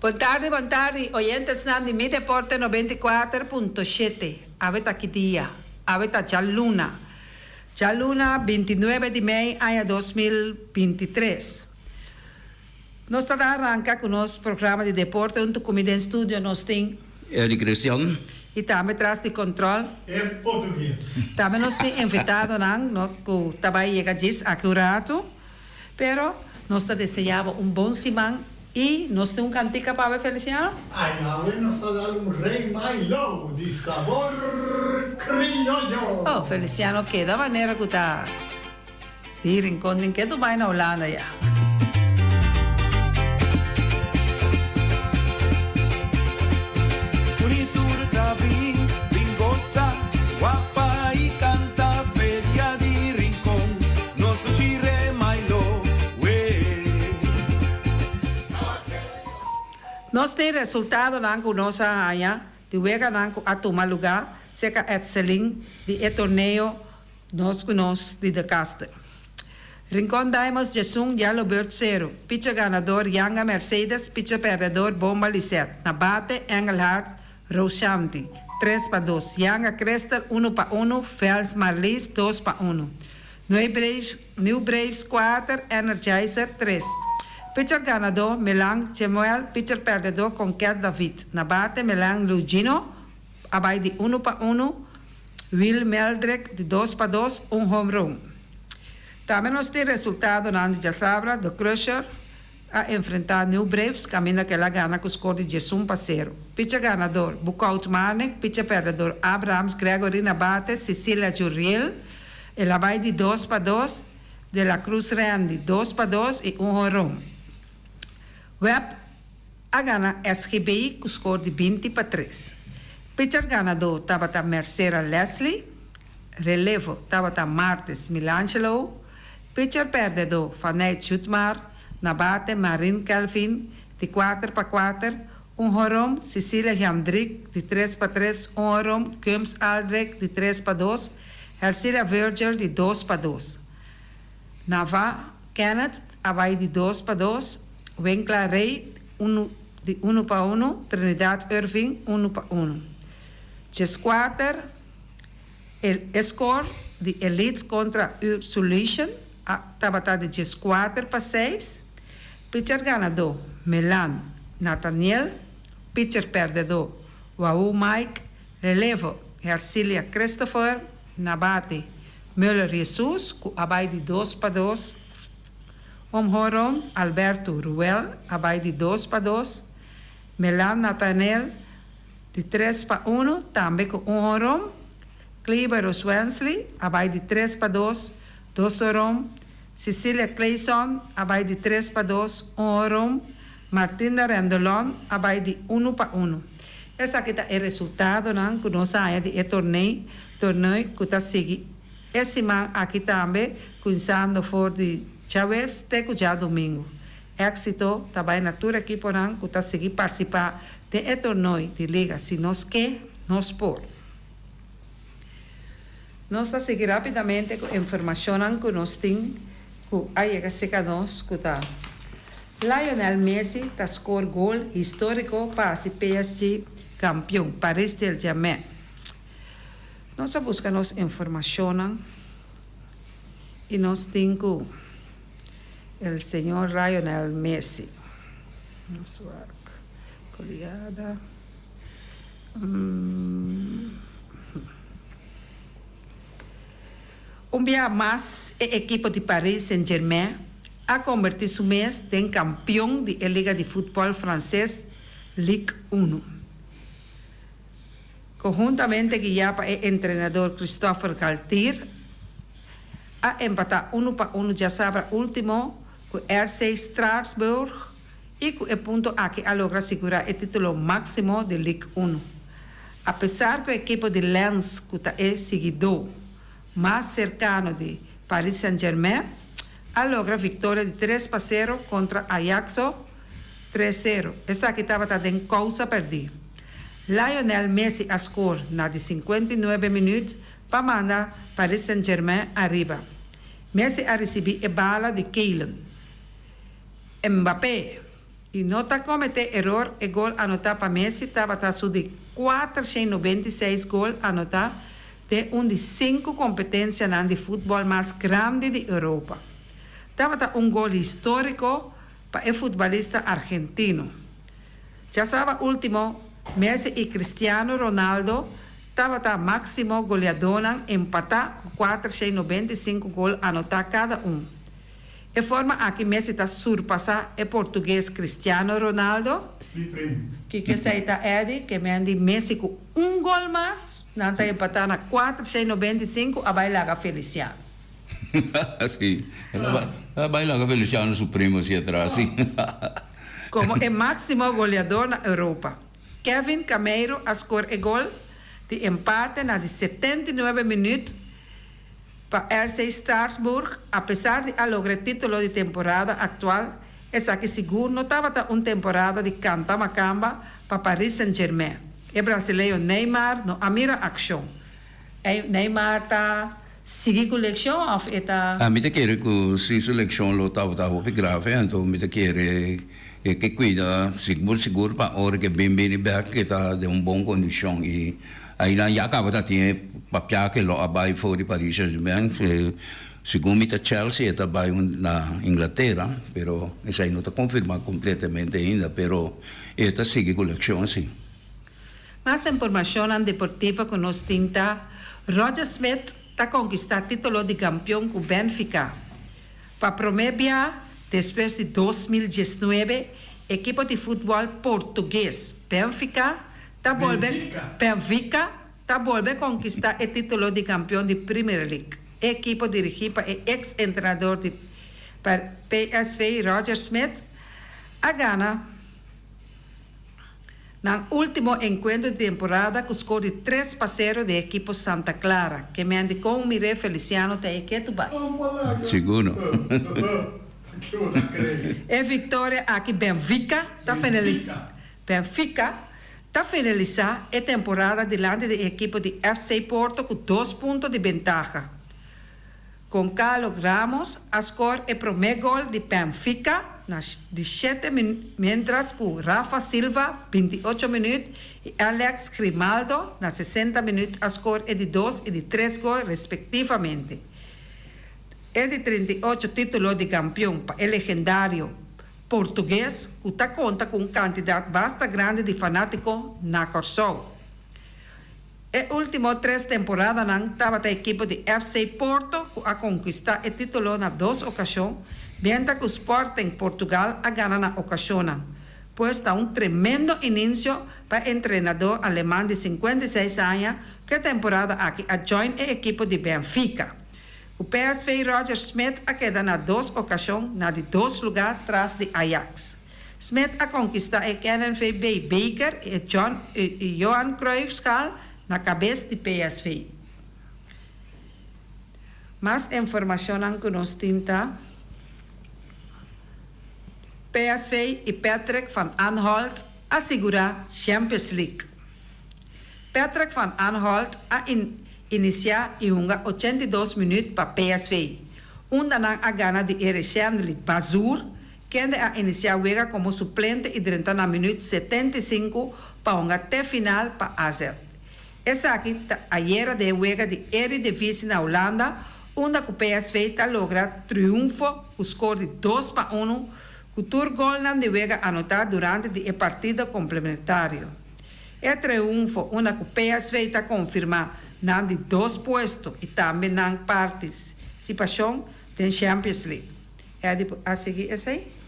Bon tardi bon tardi oyentesnan di Mi Deporte 94.7 awe ta ki dia? Awe ta djaluna djaluna 29 di mei aña 2023 nos ta ta aranka ku nos programa di deporte huntu ku mi den studio nos tin. Eric Christian. I tambe tras di control. E portugues. Tambe nos tin invitadonan nos ku ta bai yega djis aki un ratu. Pero nos ta desea bo un bon siman y nos tin un cantica pa bo Feliciano. Ay awe nos ta dal un Rey Milo di sabor crioyo. Oh Feliciano keda manera cu ta di Rincon den ke tu bay na Hulanda ya. Nos tin resultadonan ku nos a haña di weganan ku a tuma lugá serka Etselin di e torneo Nos ku Nos di De Caster. Rincon Diamonds 11, Yellow Bird sero. Picher ganador Yanga Mercedes, picher pèrdèdor Bomba Lisette. Na bate, Engelhard Roshanti, tres pa dos. Yanga Crystal, unu pa unu. Vels Marlies, dos pa unu. New Braves, New Braves kuater, Energizer, tres. Pitcher ganadó, Melan Chemuel, pitcher pèrdèdó, Conquet David. Na bate, Melan Lugino a bai di unu pa unu, Will Meldrick di dos pa dos, un home run. Tambe nos tin resultadonan di djasabra, The Crusher a enfrentá New Braves kaminda ku el a gana ku skor di 11-0. Pitcher ganador, Bukout Marnik, pitcher pèrdèdor, Abrahams Gregory na bate, Cecilia Juriel, el a bai di 2 pa 2, De La Cruz Randy, 2 pa 2 i un honron. Webb a gana SGB ku skor di 20 pa 3. Pitcher ganadó tabata Mercera Leslie, relevo tabata Martes Milangelo, pitcher pèrdèdó Faneit Jutmar, na bate Marin Kelvin, di 4 pa 4, un horon, Cecilia Jandrik, di 3 pa 3, un horon, Kums Aldrich, di 3 pa 2, Hercilia Virgil, di 2 pa 2. Nava Kenneth a bai di 2 pa 2, Winkla Rey unu, di 1 pa 1, Trinidad Irving 1 pa 1. 14 e score di Elites kontra Solution tabata di 14 pa 6. Pitcher ganadó Melan Nathaniel, pitcher pèrdèdó Wau Mike, relevo Hercilia Christopher, na bate Muller Jesus ku a bai di 2 pa 2, un horon Alberto Ruel a bai di 2 pa 2, Melan Nathaniel di 3 pa 1 tambe ku un horon, Kleber Wensley a bai di 3 pa 2, dos horon, Cecilia Clayson a bai di 3 pa 2, un horon, Martina Rendelon a bai di 1 pa 1. Esaki ta e resultadonan ku nos a haña di e torneo ku ta sigui e siman aki tambe, kuminsando for di djaweps te ku djadumingu. Éksito ta bai na tur ekiponan ku ta sigui partisipá den e torneo di Liga Si Nos Ke, Nos Por. Nos ta sigui rápidamente ku informashonnan ku nos tin ku a yega serka nos ku ta Lionel Messi ta score gol históriko pa hasi PSG kampion, Paris Saint-Germain. Nos a buska nos informashonnan i nos tin ku el señor Lionel Messi. Nos wak goleada. Un bia mas e ekipo di Paris Saint-Germain a konvertí su mes den kampion di e liga di futbòl franses Ligue 1. Konhuntamente guiá pa e entrenador Christopher Galtier a empatá 1 pa 1 djasabra último ku RC Strasbourg i ku e punto aki a logra sigurá e título máksimo di Ligue 1. Apesar ku e ekipo di Lens ku ta e siguidó mas serkano di Paris Saint-Germain a logra viktoria di 3 pa 0 kontra Ajaccio 3-0. Esaki tabata den kousa pèrdí. Lionel Messi a skor na di 59 minüt pa manda Paris Saint-Germain ariba. Messi a risibí e bala di Kylian Mbappé. I no ta kometé eror, e gol anotá pa Messi tabata su di 496 gol anotá den un di sinku kompetensianan di futbòl mas grandi di Europa. Tabata un gol históriko pa e futbalista argentino. Djasaba último, Messi i Cristiano Ronaldo tabata máksimo goleadónan empatá ku 495 gol anotá kada un. E forma aki Messi ta surpasá e portugues Cristiano Ronaldo. Mi primu. Kiko esei ta Eddy? Ke men di Messi ku un gol mas, nan ta empatá na 495, a bai laga Feliciano. Sí, el a bai laga Feliciano su primu así atras, sí. Komo e máksimo goleador na Europa, Kevin Gameiro a skor e gol di empate na di 79 minüt. Pa RC Strasbourg, apesar di a logra e titulo di temporada aktual, esaki sigur no tabata un temporada di kanta makamba pa Paris Saint-Germain. E brasileño Neymar no a mira akshon. Neymar ta sigui ku lekshon òf e ta. Mi ta kere ku si su lekshon lo tabata hopi grave, anto mi ta kere e ke kuida sigur sigur pa ora ke bin bini bèk e ta den un bon kondishon i Ainan ya caba ta tin e papia ke lo a bay for di Paris Saint Germain. Segun mi ta Chelsea e ta bay na Inglatera, pero esai no ta confirma completamente ainda, pero e ta sigui cu leccion si. Mas informacionnan deportivo cu nos tin ta, Roger Schmidt ta conquista titulo di campeon cu Benfica. Pa prome bia despues di 2019, ekipo di futbol portugues Benfica ta bolbe Benfica ta bolbe konkistá e título di kampeon di Premier League. E ekipo dirigí pa e eks entrenador di PSV Roger Schmidt a gana nan último enkuentro di temporada ku skor di 3-0 di e ekipo Santa Clara. Ke men di kon mir'é Feliciano ta e ketu bai. Sigur no. E viktoria aki Benfica ta finalisá. Benfica ta finalisá e temporada dilanti di e ekipo di FC Porto ku dos punto di bentaha. Goncalo Ramos a skor e promé gol di Benfica na di shete minüt miéntras ku Rafa Silva, 28 minüt, i Alex Grimaldo na 60 minüt a skor e di dos i di tres gol respektivamente. E di 38 título di kampion pa e legendario Portugues ku ta konta ku un kantidat basta grandi di fanátiko na Kòrsou. E último tres temporadanan tabata ekipo di FC Porto ku a konkistá e título na dos okashon, miéntras ku Sporting Portugal a gana na okashonnan. Pues ta un tremendo ininsio pa e entrenador aleman di 56 aña ku e temporada aki a join e ekipo di Benfica. Ku PSV Roger Schmidt a keda na dos okashon na di dos lugá tras di Ajax. Schmidt a konkistá e KNVB Beker i e John i Johan Cruijff Schaal na kabes di PSV. Mas informashonnan ku nos tin ta, PSV i Patrick van Aanholt a sigurá Champions League. Patrick van Aanholt a inisiá i hunga 82 minüt pa PSV, unda nan a gana di e Reshendly Bazoer, kende a inisiá wega komo suplente i drenta na minüt 75 pa hunga te final pa AZ. Esaki ta ayera den e wega di Eredivisie na Hulanda, unda ku PSV ta logra triunfo ku skor di 2-1, ku tur golnan di wega anotá durante di e partido komplementario. E triunfo unda ku PSV ta konfirmá nan di dos puesto i tambe nan partisipashon den Champions League. Eddy a sigui esei?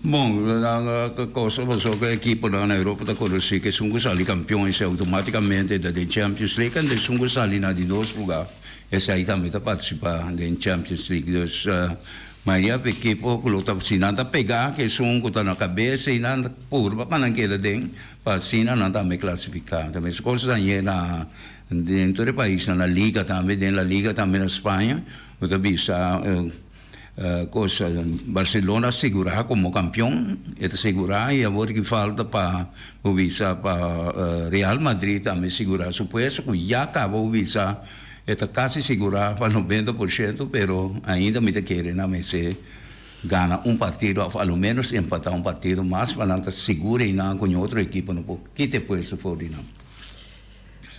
Bon, nan kos pasobra ku ekiponan na Europa ta konosí ku esun ku sali kampion esei outomátikamente ta den Champions League en esun ku sali na di dos lugá esei tambe ta partisipá den Champions League. Dus mayoria di ekipo ku lo ta si nan ta pegá ku esun ku ta na kabes ei nan ta purba pa nan keda den pa asina nan tambe klasifiká. Ta meskos ta na den tur e paisnan na liga tambe den la liga tambe na Spaña bo ta bisa Kos Barcelona a sigurá komo kampion, e ta sigurá i awor ki falta pa bo bisa pa Real Madrid tambe sigurá su puesto ku ya kaba bo bisa e ta kasi sigurá pa 90% pero ainda mi ta kere nan mester. gana un partido of a lo menos empatá un partido mas pa nan ta sigur einan ku ño otro ekipo no por kita e puesto for di nan.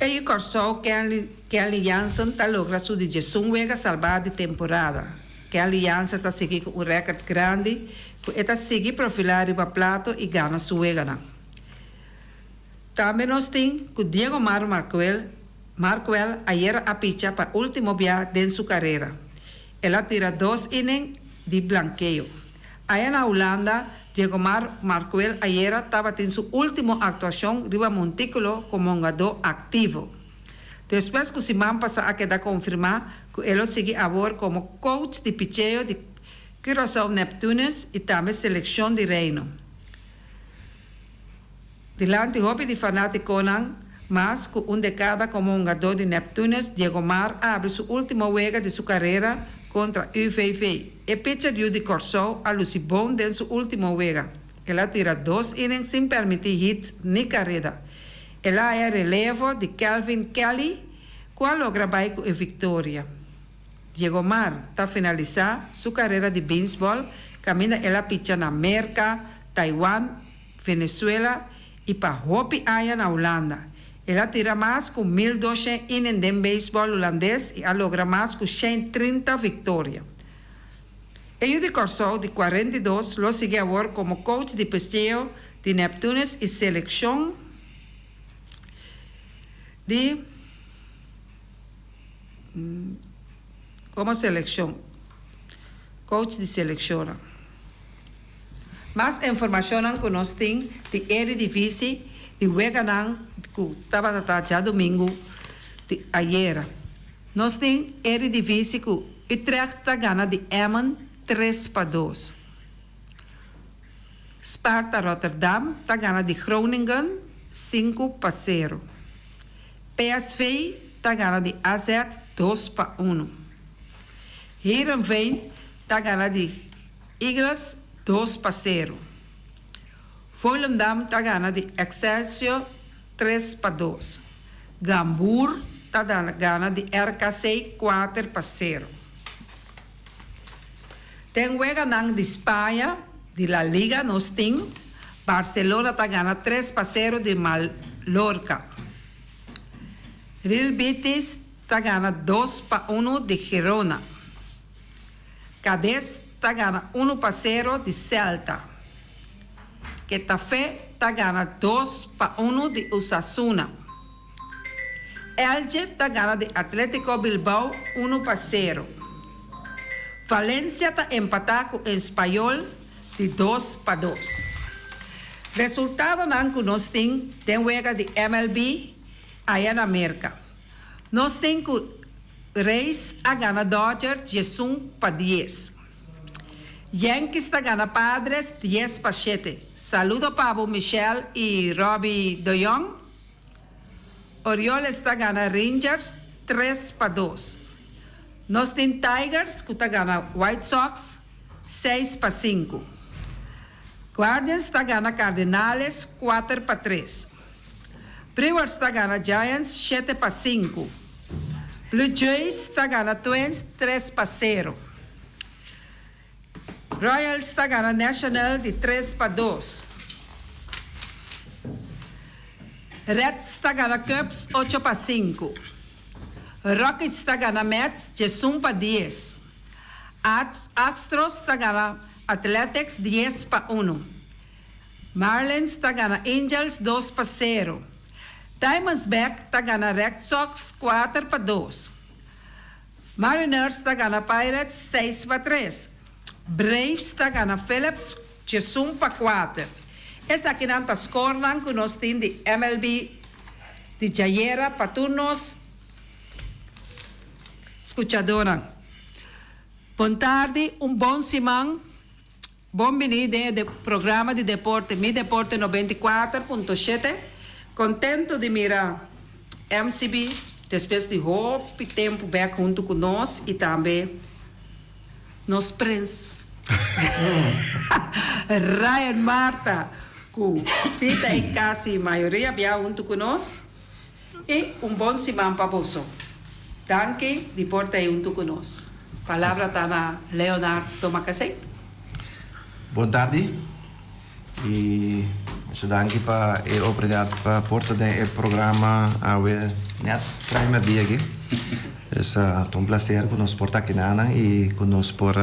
E yu Kòrsou Kenley Kenley Jansen ta logra su di djesun wega salbá di temporada. Kenley Jansen ta sigui ku un rèkòrt grandi ku e ta sigui profilá riba plato i gana su weganan. Tambe nos tin ku Diego Mar Marcuel Markwell ayera a picha pa ultimo bia den su karera. El a tira dos inning di blankeo. Aya na Hulanda, Diegomar Markwell ayera tabatin su ultimo aktuashon riba montíkulo komo hungadó aktivo. Despues ku siman pasá a keda konfirmá ku e lo sigui awor komo coach di picheo di Curaçao Neptunus i tambe selekshon di Reino. Dilanti hopi di fanátikonan, mas ku un dekada komo hungadó di Neptunus, Diegomar a habri su último wega di su karera kontra UVV. E pitcher yu di Kòrsou a lusi bon den su último wega. El a tira dos inning sin permití hit ni kareda. El a haña relevo di Kelvin Kelly ku a logra bai ku e viktoria. Diegomar ta finalisá su karera di beisbòl kaminda el a picha na Merka, Taiwan, Venezuela y pa hopi aña na Hulanda. El a tira mas cu 1200 inning den beisbol hulandes y a logra mas cu 130 victoria. E yu di Kòrsou di 42 lo sigui awor como coach di pesteo di Neptunus y seleccion di como seleccion coach di seleccionnan. Mas informashonnan ku nos tin di Eredivisie di weganan ku tabata ta djadumingu di ayera. Nos tin Eredivisie ku Utrecht ta gana di Emmen 3-2. Sparta Rotterdam ta gana di Groningen 5-0. PSV ta gana di AZ 2-1. Heerenveen ta gana di Eagles 2-0. Volendam ta gana di Excelsior 3-2. Cambuur ta gana di RKC 4-0. Den weganan di Spaña di La Liga nos tin Barcelona ta gana 3-0 di Mallorca. Real Betis ta gana 2-1 di Girona. Cadiz ta gana 1-0 di Celta. Getafe ta gana 2-1 di Osasuna. Elche ta gana di Atletico Bilbao 1-0. Valencia ta empatá ku Espanyol di 2-2. Resultadonan ku nos tin den wega di MLB aya na Merka. Nos tin ku Rays a gana Dodgers 11-10. Yankees ta gana Padres 10-7. Saludo pa bo Michelle i Robbie De Jong. Orioles ta gana Rangers 3-2. Nos tin Tigers ku ta gana White Sox 6-5. Guardians ta gana Cardinals 4-3. Brewers ta gana Giants 7-5. Blue Jays ta gana Twins 3-0. Royals ta gana National di 3-2. Reds ta gana Cubs 8-5. Rockies ta gana Mets 11-10. Astros ta gana Athletics 10-1. Marlins ta gana Angels 2-0. Diamondback ta gana Red Sox 4-2. Mariners ta gana Pirates 6-3. Braves ta gana Phillies 11-4. Esakinan ta scorenan ku nos tin di MLB di djayera pa tur nos skuchadónan. Bon tardi, un bon siman. Bon biní den e programa di deporte Mi Deporte 94.7. Kontentu di mira MCB despues di hopi tempu bèk huntu ku nos i tambe nos prins Ryan Marta ku si ta e kasi mayoria bia huntu ku nos. I un bon siman pa boso. Danki di por ta ei huntu ku nos. Palabra ta na Leonard Domacassé. Bon tardi y masha danki pa e oportunidad pa por ta den e programa awe net trae merdia aki. Dus ta un placer cu nos por ta aki nanan y cu nos por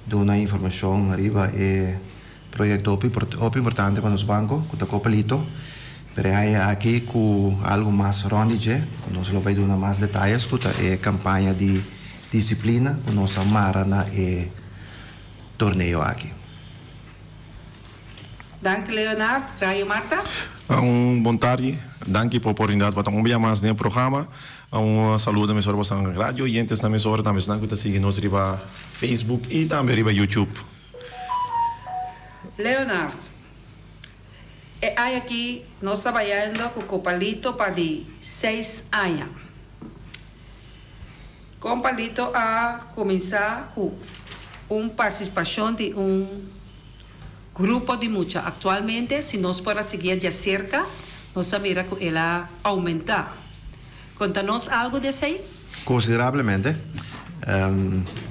duna informacion riba e proyecto hopi hopi importante pa nos banco cu ta Copalito. Pero e aña aki cu algo mas rond di dje cu nos lo bay duna mas detayes cu ta e campaña di disciplina cu nos a mara na e torneo aki. Danki Leonard. Rayo Marta. Un bon tardi. Danki pa oportunidad pa ta un bia mas den e programa. Un saludo na mesora bosan radio oyentes na mesora tambe esnan cu ta sigui nos riba Facebook y tambe riba YouTube. Leonard, E aña aki nos ta bayendo cu Copalito pa di seis aña. Compalito a cuminsa cu un participacion di un grupo di mucha. Actualmente si nos por a siguié djacerca nos a mira cu el a aumenta. Conta nos algo di esey? Considerablemente.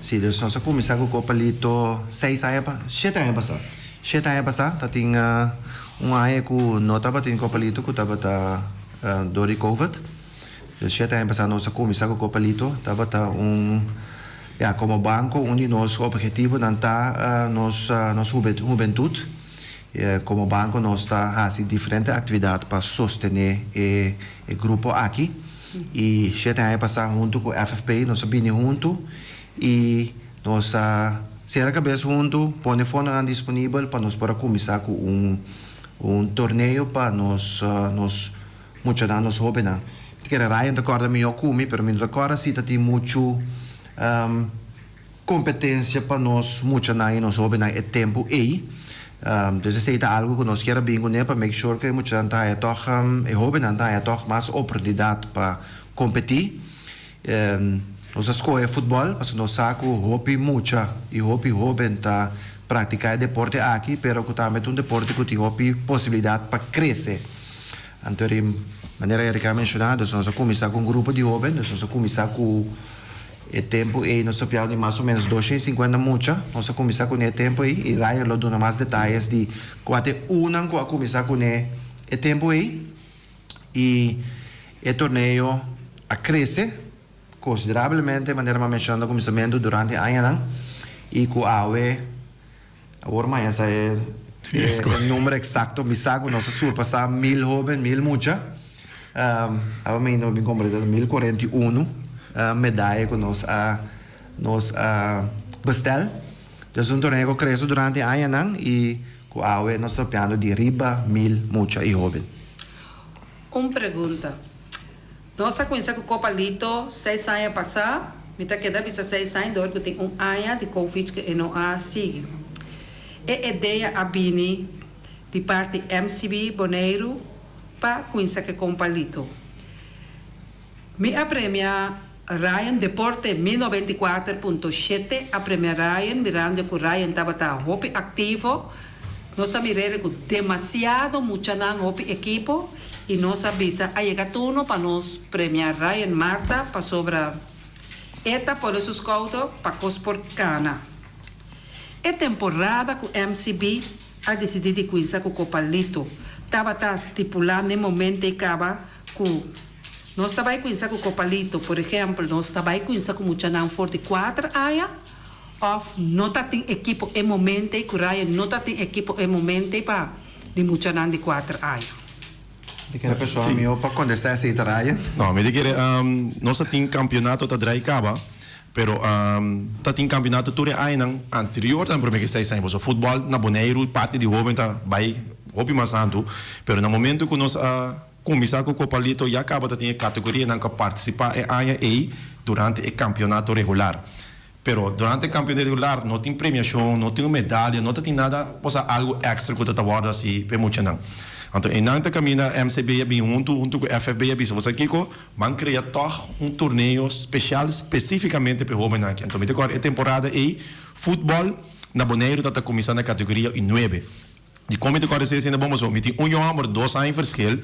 Si, dus nos a cuminsa cu Copalito seis aña pa, shete aña pasa. Shete aña pasa ta tin un aña cu no tabatin Copalito cu tabata door di Covid. Dus shete aña pasá nos a kuminsá ku Copalito. Tabata un, ya, komo banko un di nos ophetivonan ta nos nos hubentut. Komo banko nos ta hasi diferente aktividat pa sostené e e grupo aki. I shete aña pasá huntu ku FFP nos a bini huntu i nos a sera kabes huntu, pone fondonan disponibel pa nos por a kuminsá ku un un torneo pa nos nos Muchanan, nos hóbennan. Mi ta kere Ryan ta kòrda mihó ku mi, pero mi no ta kòrda si ta tin muchu kompetensia pa nos muchanan i nos hóbennan e tempu ei. Dus esei ta algu ku nos kier a bin kuné pa make sure ku e muchanan ta haña tòg, e hóbennan ta haña tòg mas oportunidat pa kompetí. Nos a skohe futbòl pasobra nos sa ku hopi mucha i hopi hóben ta praktiká e deporte aki, pero ku tambe ta un deporte ku tin hopi posibilidat pa krese. Anto di manera Erika a menshoná, dus nos a kuminsá ku un grupo di hóben, dus nos a kuminsá ku e tempu ei nos ta piau di mas o ménos dosha i sinkuenta mucha, nos a kuminsá kuné e tempu ei i Ryan lo duna mas detayes di kua ta e unan ku a kuminsá kuné e tempu ei i e torneo a krese konsiderablemente manera mi a menshoná na kuminsamentu durante e añanan i ku awe. Awor maña sa e e numero exacto, mi sa cu nos a surpasa mil hoben, mil mucha. Awor mi no bin comprende ta 1041 medaya cu nos a nos a bestel. Entonces un torneo cu a crece durante añanan y cu awe nos ta papiando di riba mil mucha y hoben. Un pregunta. Nos a cuminsa cu Copa Lito seis aña pasa, mi ta keda bisa seis aña dor cu tin un aña di Covid cu e no a sigui. E idea a bini di parti MCB Boneiru pa cuminsa cu Compa Lito. Mi a premia Ryan Deporte 1094.7 a premia Ryan mirando cu Ryan tabata hopi activo. Nos a mir'e cu demasiado muchanan hopi ekipo y nos a bisa a yega turno pa nos premia Ryan Marta pasobra e ta pone su skouder pa cos por cana. E temporada cu MCB a dicidi di cuinsa cu Copalito tabata stipula n'e momento ey caba cu nos ta bay cuinsa cu Copalito, por ehempel nos ta bay cuinsa cu muchanan for di cuater aña, Of no ta tin ekipo e momente ku Ryan no ta tin ekipo e momente pa di muchanan di kuater aña. Mi kere persona mihó pa kontestá esei ta Ryan. No, mi ta kere nos ta tin kampionato ta drai kaba, pero ta tin kampionato tur e añanan anterior tambe promé ke seis aña pasobra futbòl na Boneiru parti di hóben ta bai hopi mas antu, pero na momento ku nos a kuminsá ku Kopalito ya kaba ta tin e kategorianan ku a partisipá e aña ei durante e kampionato regular. Pero durante e campeonato regular no tin premiacion, no tin un medalia, no ta tin nada, osea algo extra cu ta ta wordo haci pa e muchanan. Anto eynan ta caminda MCB a bin hunto, hunto cu FFB a bisa, bo sa kico? Ban crea toch un torneo special specificamente pa e hobennan aki. Anto mi ta corda e temporada ey futbol na Boneiru ta ta cuminsa na categoria U nuebe. Di kon mi ta kòrda esei asina bon pasobra mi tin un yòmber dos aña verschil.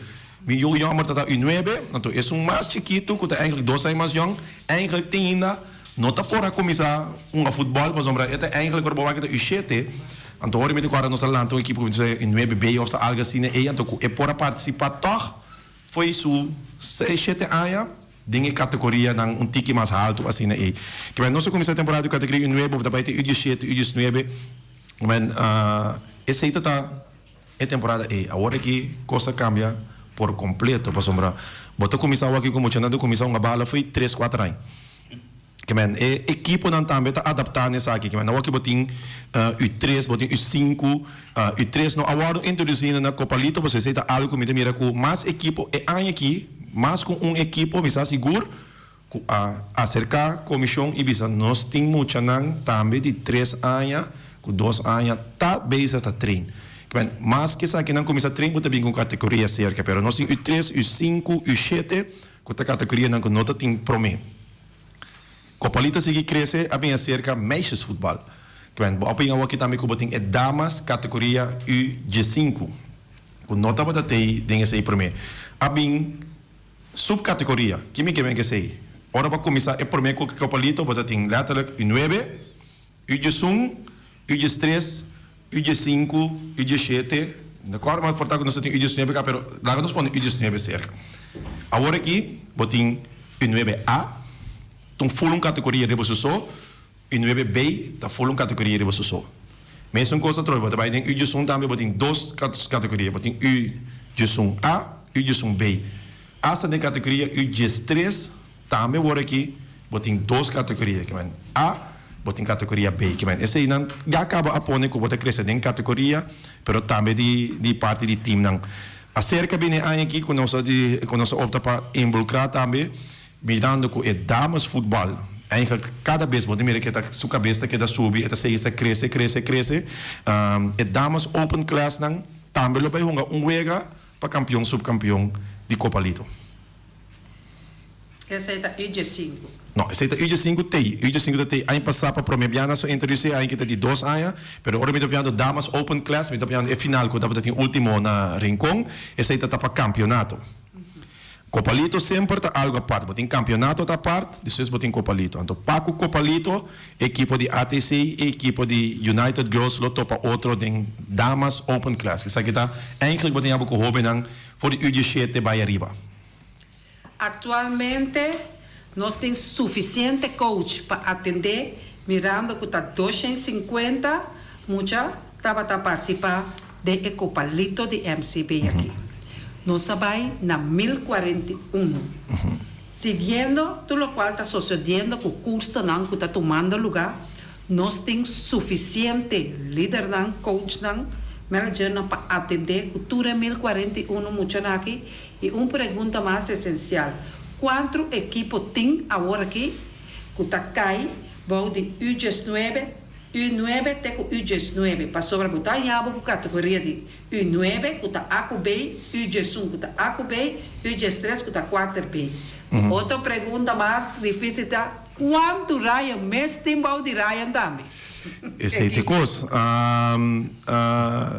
Mi yu yòmber ta ta u nuebe, anto esun mas chikitu ku ta eigentlik dos aña mas yòn, eigentlik te ainda no ta por a kuminsá hunga futbòl pasobra e ta eigentlik ora bo wak e ta u shete. Anto ora mi ta kòrda nos a lanta un ekipo ku mi nuebe B òf sa algu asina ei anto ku e por a partisipá tòg fo'i su seis shete aña den e kategorianan un tiki mas haltu asina ei. Kimen nos a kuminsá temporada di kategoria U nuebe bo ta bai te U diesshete U diesnuebe kimen esei ta ta e temporada ei. Awor aki kos a kambia por kompleto pasobra bo ta kuminsá awor aki ku muchanan ta kuminsá hunga bala fo'i tres kuater aña. Ke men e ekiponan tambe ta adaptá na esaki. Ke men awor ke bo tin U tres, bo tin U sinku, U tres no a wòrdu introdusí na Kopalito pasobra esei ta algu ku mi ta mira ku mas ekipo e aña aki, mas ku un ekipo mi sa sigur ku a aserká komishon i bisa nos tin muchanan tambe di tres aña ku dos aña ta bezig ta train. Ke men mas ke esakinan kuminsá train bo ta bin ku un kategoria serka pero nos tin U tres, U sinku, U shete ku ta kategorianan ku no ta tin promé. Kopalito a sigui krese a bin aserka meisjesvoetbal. Kwen, bo a pin awoki tambe ku bo tin e damas kategoria U diesinku, ku no tabata tei den esei promé. A bin subkategoria. Ki mi ke men ku esei? Ora bo a kuminsá e promé ku Kopalito bo ta tin letterlijk U nuebe, U diesun, U diestres, U diesinku, U diesshete, no kòrda mas por ta ku nos ta tin U diesnuebe ka, pero laga nos pone U diesnuebe serka. Awor aki bo tin U nuebe A, ta un ful un kategoria riba su so, U nuebe B ta ful un kategoria riba su so. Mesun kos atrobe, bo ta bai den U diesun tambe bo tin dos kategoria, bo tin U diesun A, U diesun B. Asta den kategoria U diestres Tambe awor aki bo tin dos kategoria, ke men A, bo tin kategoria B. Ke men eseinan ya kaba a pone ku bo ta krese den kategoria, pero tambe di di parti di timnan. Aserka bini e aña aki ku nos a di ku nos a opta pa involukrá tambe, mirando ku e dames futbal eigenlijk kada bes bo ta mira ke ta su kabes ta keda subi, e ta sigui ta krese, krese, krese. E dames open classnan tambe lo bai hunga un wega pa kampion, supkampion di Kopa Lito. Esei ta UG sinku. No, esei ta UG sinku tei. UG sinku ta tei. Aña pasá pa promé biaha nan a introdusí, aña aki ta di dos aña. Pero ora mi ta piando damas open class, mi ta piando e final ku tabata tin último na Rincon, esei ta ta pa kampionato. Kopalito semper ta algu apart. Bo tin kampionato ta apart, despues bo tin kopalito. Anto pa ku kopalito, ekipo di ATC i ekipo di United Girls lo topa otro den damas open class. Esaki ta eigenlijk bo tin abo ku hóbennan for di UG shete bai ariba. Aktualmente nos tin sufisiente coach pa atendé mirando ku ta 250 mucha tabata partisipá den e Kopalito di MCB aki. Nos a bai na 1041. Siguiendo tur lokual ta sosodiendo ku kursonan ku ta tumando lugá, nos tin sufisiente lidernan, coachnan, managernan pa atendé ku tur e 1041 muchanan aki I un pregunta mas esensial, kuantu ekipo tin awor aki ku ta kai bou di U diesnuebe, U nuebe te ku U diesnuebe? Pasobra bo ta haña bo ku kategoria di U nuebe ku ta A ku B, U diesun ku ta A ku B, U diestres ku ta kuater B. Otro pregunta mas difísil ta, kuantu Ryan mes tin bou di Ryan tambe? Esei ta e kos.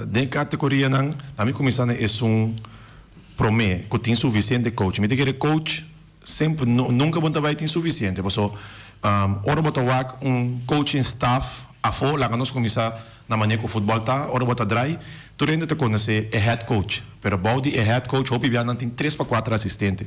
Den kategorianan, laat mi kuminsá na esun. Prome cu tin suficiente coach. Mi ta kere coach semper nunca bo ta bay tin suficiente paso ora bo ta wak un coaching staff afo laga nos cuminsa na manera cu futbol ta ora bo ta draai tur hende ta conoce e head coach pero bao di e head coach hopi bia nan tin tres pa cuater asistente.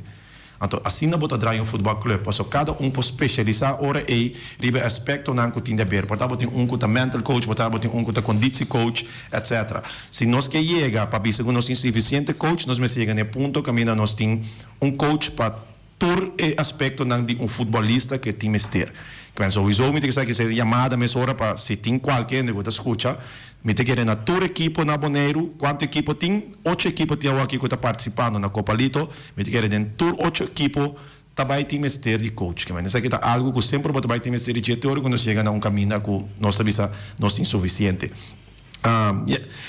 Anto asina bo ta draai un futbal club paso cada un por specialisa ora ey riba e aspectonan cu tin di haber. Por ta bo tin un cu ta mental coach, por ta bo tin un cu ta conditie coach, etc. Si nos ke yega pa bisa cu nos tin suficiente coach, nos mester yega na e punto caminda nos tin un coach pa tur e aspectonan di un futbolista cu e tin mester. Kwen souiso mi ta kisa kisa e yamada mesora pa si tin cualke hende cu ta scucha, Mi ta kere na tur ekipo na Boneiru. Kuantu ekipo tin? Ocho ekipo tin awor aki ku ta partisipando na Kopa Lito. Mi ta kere den tur ocho ekipo ta bai tin mester di coach. Kimen esaki ta algu ku semper bo ta bai tin mester di dje te ora ku nos yega na un kaminda ku nos ta bisa nos tin sufisiente.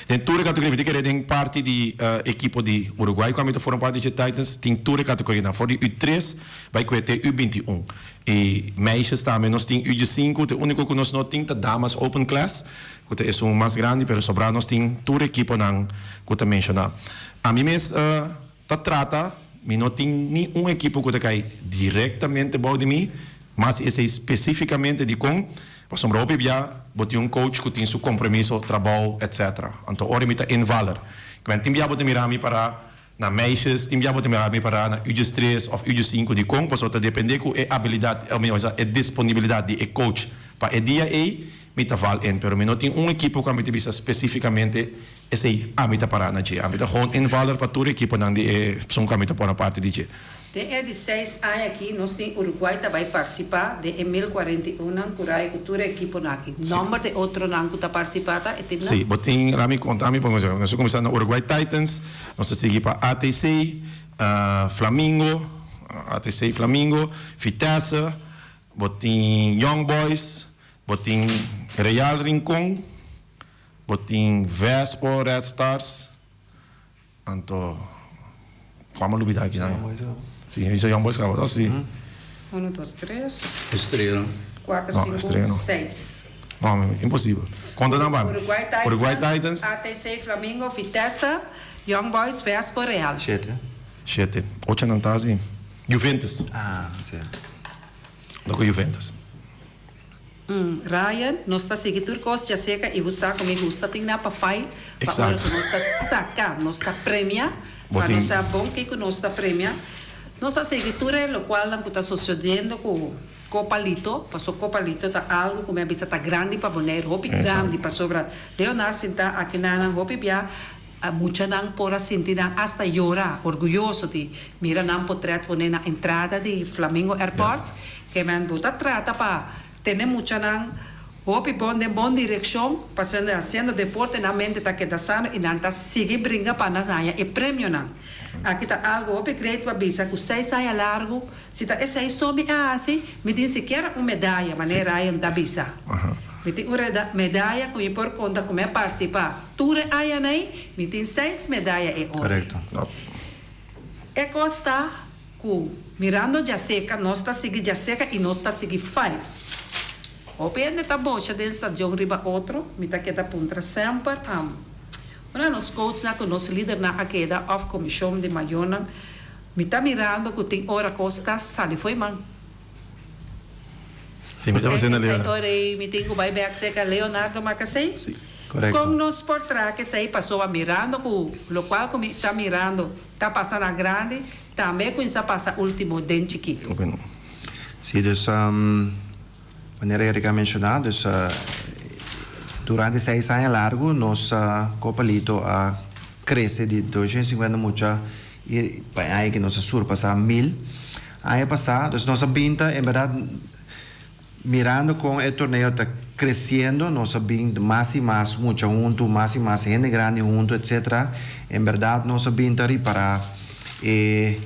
Den tur e kategoria mi ta kere den parti di ekipo di Uruguay ku ami ta forma parti di dje Titans tin tur e kategorianan for di U tres bai kue te U 21. E meisjes tambe nos tin U diesinku. Te uniko ku nos no tin ta damas open class. Ku ta esun mas grandi, pero sobrá nos tin tur ekiponan ku ta menshoná. Ami mes ta trata, mi no tin ni un ekipo ku ta kai direktamente bou di mi, mas esei spesífikamente dikon, pasobra hopi bia. bo tin un coach ku tin su kompromiso, trabou, etc. Anto ora mi ta invaller. Kwen tin bia bo ta mira mi para na meisjes, tin bia bo ta mira mi para na U 3 òf U 5 dikon, pasobra ta dependé ku e abilidat, o e disponibilidat di e coach pa e dia ei, mi ta val in. Pero mi no tin un ekipo ku ami ta bisa spesífikamente esei ami ta para na dje. Ami ta gewoon invaller pa tur ekiponan di e persoon ku ami ta pone parti di dje. Den e di seis aña aki nos tin Uruguay ta bai partisipá den e 1041 nan ku rai ku tur e ekiponan aki. Nòmber di otronan ku ta partisipá ta e timnan? Sí, bo tin, laat mi konta mi, nos a kuminsá na Uruguay Titans, nos a sigui pa ATC, Flamingo, ATC Flamingo, Vitesse, bo tin Young Boys, bo tin Real Rincon, bo tin Vespo Red Stars. Anto, kua mi a lubida aki nan? Si, mi bisa Young Boys kaba, no? Si. Uno, dos, tres. Estrella. Kuater, No, sinku, Estrella no. seis. No, imposibel. Konta nan pa mi. Uruguay Titans, Uruguay Titans. ATC Flamingo, Vitesse, Young Boys, Vespo, Real. Shete. Shete. Ocho nan ta asi. Juventus. Ah, si. Doko Juventus. Ryan, nos ta sigui tur kos djaseca i bo sa ku mi gusta tin na pa fai pa ora ku nos ta saca, nos ta premia, pa nos sa bon kiko nos ta premia. Nos ta sigui tur e lokualnan ku ta sosodiendo ku Copa Lito, paso Copa Lito ta algu ku mi a bisa ta grandi pa Boneiru, hopi grandi pasobra Leonard sinta aki nanan hopi bia muchanan por a sinti nan asta yora orguyoso di mira nan potret pone na entrada di Flamingo Airport. Ke men bo ta trata pa tene muchanan hopi bon den bon direkshon pasobra hasiendo deporte nan mente ta keda sano i nan ta sigui bringa pa nan haña e premionan. Aki ta algu hopi great pa bisa ku seis aña largu si ta esei so mi a hasi mi tin sikiera un medaya manera Ryan ta bisa. Mi tin un medaya ku mi por konta ku mi a partisipá tur e añanei mi tin seis medaya e ora. E kos ta Ku mirando djaseca nos ta sigui djaseca i nos ta sigui fight. Hopi hende ta bocha den stadion riba otro, mi ta keda puntra semper am unda nos coachnan ku nos lidernan a keda of komishon di mayornan, mi ta mirando ku tin ora kos ta sali fo'i man. Sí, mi ta pasando Esei Leonardo. ora ei mi tin ku bai bek serka Leonardo Makasei. Sí. Korekto. Kon nos por traha esei pasobra mirando ku lokual ku mi ta mirando ta pasa na grandi, tambe kuinsa pasa ultimo den chikitu. Bueno. Sí, dus manera Erika a menshoná, dus durante seis aña largu nos Copa Lito a krese di 250 mucha i pa e aña aki nos a surpasá 1000. Aña pasá, dus nos a bin ta en bèrdat mirando kon e torneo ta kresiendo, nos a bin mas i mas mucha huntu, mas i mas hende grandi huntu, etcetera. En bèrdat nos a bin ta ripará e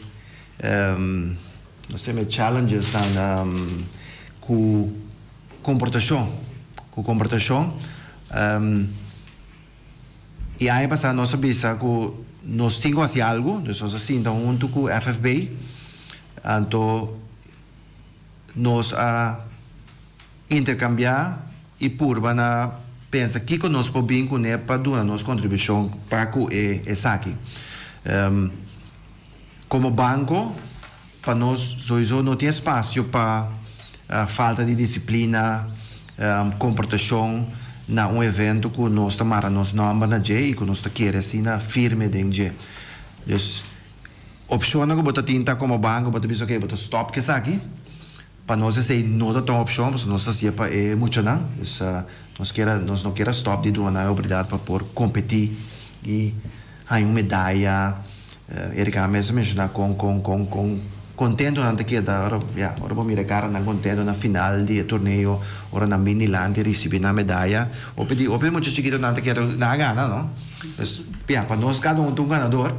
nos e challenges nan ku komportashon, ku komportashon. I aña pasá nos a bisa ku nos tin ku hasi algu, dus nos a sinta huntu ku FFB, anto nos a interkambiá i purba na pensa kiko nos por bin kuné pa duna nos kontribushon pa ku e esaki. Komo banko pa nos soiso no tin espasio pa falta di disiplina, komportashon na un evento ku nos ta mara nos nòmber na dje i ku nos ta kere asina firme den dje. Dus opshonnan ku bo ta tin ta komo banko bo ta bisa oke bo ta stòp ku esaki. Pa nos esei no ta ta un opshon pasobra nos ta hasié pa e muchanan. Dus nos kier a nos no kier a stòp di duna nan e oportunidat pa por kompetí i haña un medaya. Erika mes a menshoná kon kon kon kon kontento nan ta keda ora ya ora bo mira e kara nan kontento na final di e torneo ora nan bin dilanti risibí nan medaya. Hopi di hopi mucha chikito nan ta kere nan a gana no. Dus ya pa nos kada un ta un ganador.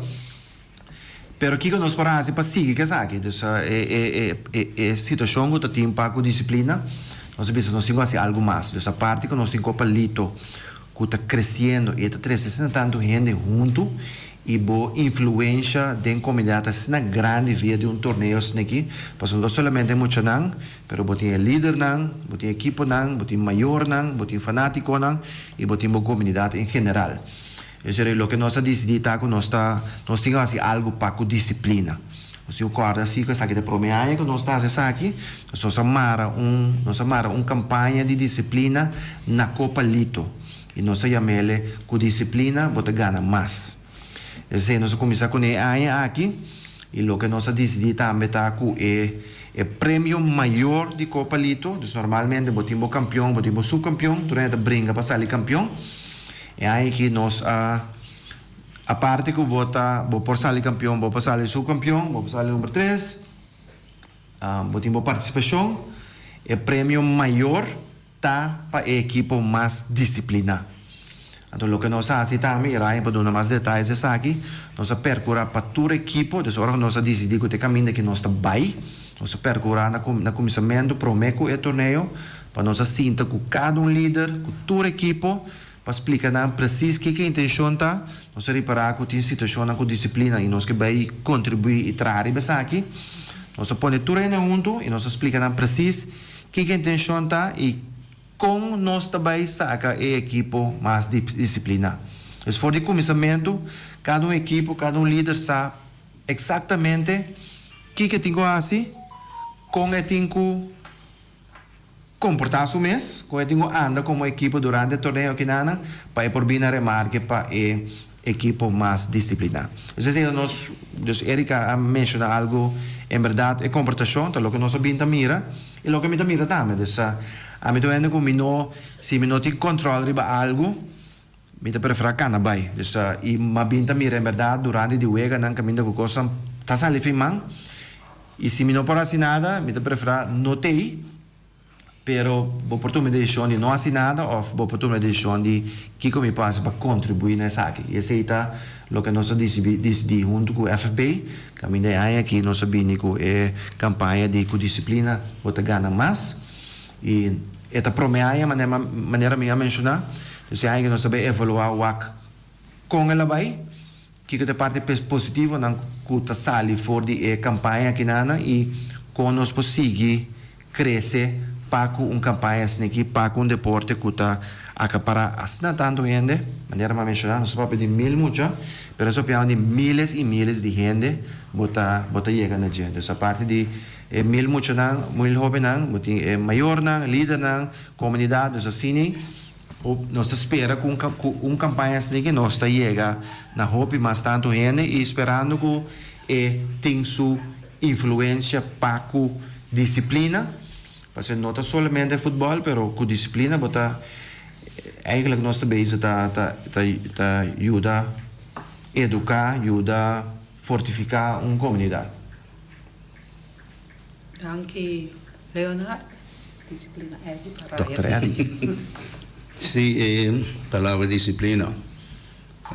Pero kiko nos por hasi pa sigui ku esaki? Dus e e situashon ku ta tin pa ku disiplina, nos a bisa nos tin ku hasi algu mas. Dus aparte ku nos tin Copa Lito ku ta kresiendo i e ta trese asina tantu hende huntu i bo influensha den komunidat ta asina grandi via di un torneo asina aki, pasobra no ta solamente e muchanan, pero bo tin e lidernan, bo tin ekiponan, bo tin mayornan, bo tin fanátikonan i bo tin bo komunidat en general. Esei loke nos a disidí ta ku nos ta nos tin ku hasi algu pa ku disiplina. Nos tin ku kòrda si ku esaki ta e promé aña ku nos ta hasi esaki. Nos nos a mara un nos a mara un kampaña di disiplina na Kopa Lito i nos a yam'ele Ku disiplina bo ta gana mas. Esei nos a kuminsá kuné e aña aki i loke nos a disidí tambe ta ku e e premio mayor di Kopa Lito, dus normalmente bo tin bo kampion, bo tin bo supkampion, tur hende ta bringa pa sali kampion. E aña aki nos a Aparte ku bo ta bo por sali kampion, bo por sali supkampion, bo por sali number tres, bo tin bo partisipashon. E premio mayor ta pa e ekipo mas disipliná. Anto loke nos a hasi tambe, i Ryan por duna mas detayes di esaki, nos a perkurá pa tur ekipo, dus ora ku nos a disidí ku ta e kaminda ku nos ta bai, nos a perkurá na na kuminsamentu promé ku e torneo pa nos a sinta ku kada un lider, ku tur ekipo, Pa splika nan presis kiko e intenshon ta, nos a ripará ku tin situashonnan ku disiplina i nos ke bai kontribuí i traha riba esaki. Nos a pone tur hende huntu i nos a splika nan presis kiko e intenshon ta i kon nos ta bai saka e ekipo mas disipliná. Dus for di kuminsamentu kada un ekipo, kada un lider sa eksaktamente kiko e tin ku hasi, kon e tin ku. Komportá su mes kon e tin ku anda komo ekipo durante e torneo akinana pa e por bini na remarke pa e ekipo mas disipliná. Esei ta nos, dus Erika a menshoná algu, en bèrdat e komportashon ta loke nos a bin ta mira i loke mi ta mira tambe. Dus ami ta un hende ku mi no, si mi no tin kòntròl riba algu, Mi ta preferá kana bai. Dus i m'a bin ta mira en bèrdat durante di weganan kaminda ku kosnan ta sali fin man. I si mi no por hasi nada, mi ta preferá no t'ei, pero bo por tuma e desishon di no hasi nada òf bo por tuma e desishon di kiko mi por hasi pa kontribuí na esaki. I esei ta loke nos a disidí huntu ku FFB. Kaminda e aña aki nos a bini ku e kampaña di ku disiplina bo ta gana mas. I e ta promé aña manera mi a menshoná. Dus e aña aki nos ta bai evaluá wak kon el a bai, kiko ta e parti positivonan ku ta sali for di e kampaña akinana i kon nos por sigui krese pa ku un kampaña asin'aki, pa ku un deporte ku ta akapará asina tantu hende. Manera mi a menshoná nos ta papia di mil mucha, pero nos ta papiando di miles i miles di hende bo ta bo ta yega na dje. Dus aparte di E mil muchanan, mil hobennan, bo tin e mayornan, lidernan, komunidat, nos asina nos ta spera ku ku un kampaña asina ke nos ta yega na hopi mas tantu hende i sperando ku e tin su influensia pa ku disiplina, pasobra no ta solamente futbòl pero ku disiplina bo ta eigenlijk nos ta bezig ta ta ta yuda eduká, yuda fortifiká un komunidat. Danki Leonard. Disciplina Eddy pa Ryan. Dòkter Eddy. Si e palabra disciplina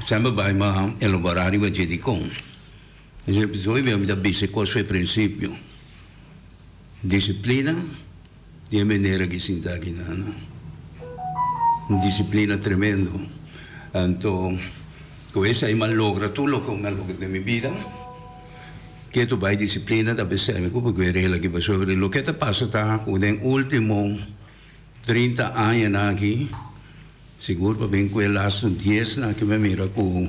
semper bai ma elabora riba dje dikon. Hopi bia mi ta bisa e kos for e prinsipio. Disciplina di e manera ki sinta aki nan. Un disciplina tremendo. Anto ku esei mi a logra tur loke mi a logra den mi bida. Ketu bai disiplina ta besei mi ku por guerela aki pasobra loke ta pasa ta ku den ultimo 30 añanan aki sigur pa bin ku e lastu diesnan aki mi a mira ku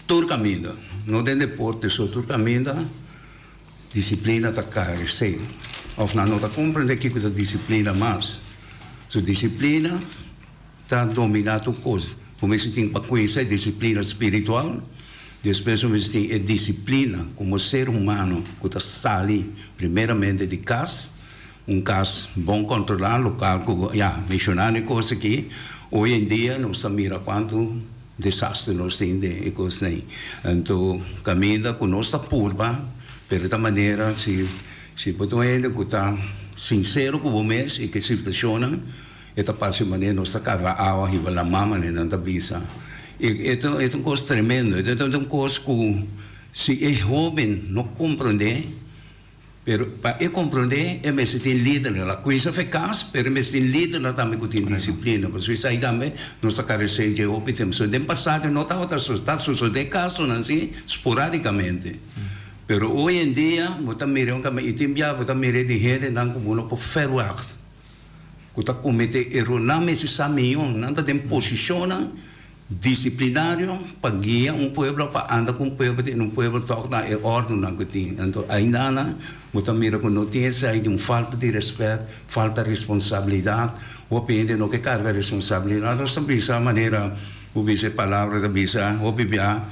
tur kaminda no den deporte so tur kaminda disiplina ta karese òf nan no ta komprende kiko ta disiplina mas so disiplina Ta dominá tur kos. Bo mester tin pa kuinsa e disiplina spiritual, despues bo mester tin e disiplina komo ser humano ku ta sali primeramente di kas, un kas bon kontrolá, lokal ku ya menshoná e kos aki, hoy en dia nos ta mira kuantu desaster nos tin den e kosnan ei. Anto kaminda ku nos ta purba, pero ta manera si si bo ta un hende ku ta sinsero ku bo mes i ku e situashonnan, E ta parse manera nos ta karga awa hiba lamá manera nan ta bisa. E ta e ta un kos tremendo, e ta un kos ku si e hóben no komprondé, pero pa e komprondé e mester tin lidernan. El a kuinsa fe kas, pero e mester tin lidernan tambe ku tin disiplina. Pasobra esei tambe nos ta karesé dje hopi tempu. So den pasado no tabata ta sosodé kasonan así sporadikamente. Pero hoy en dia bo ta mira un i tin bia bo ta mira di hendenan ku bo no por ferwagt. Ku ta kometé eror. Nan mester sa mion. Nan ta den posishonnan. Disiplinario pa guia un pueblo pa anda ku un pueblo tene un pueblo tòg na e òrdunan ku tin. Anto ainda bo ta mira ku no tin esei di un falta di rèspèt, falta responsabilidat. Hopi hende no ke karga responsabilidat. Nos ta bisa manera bo bisa e palabra ta bisa hopi bia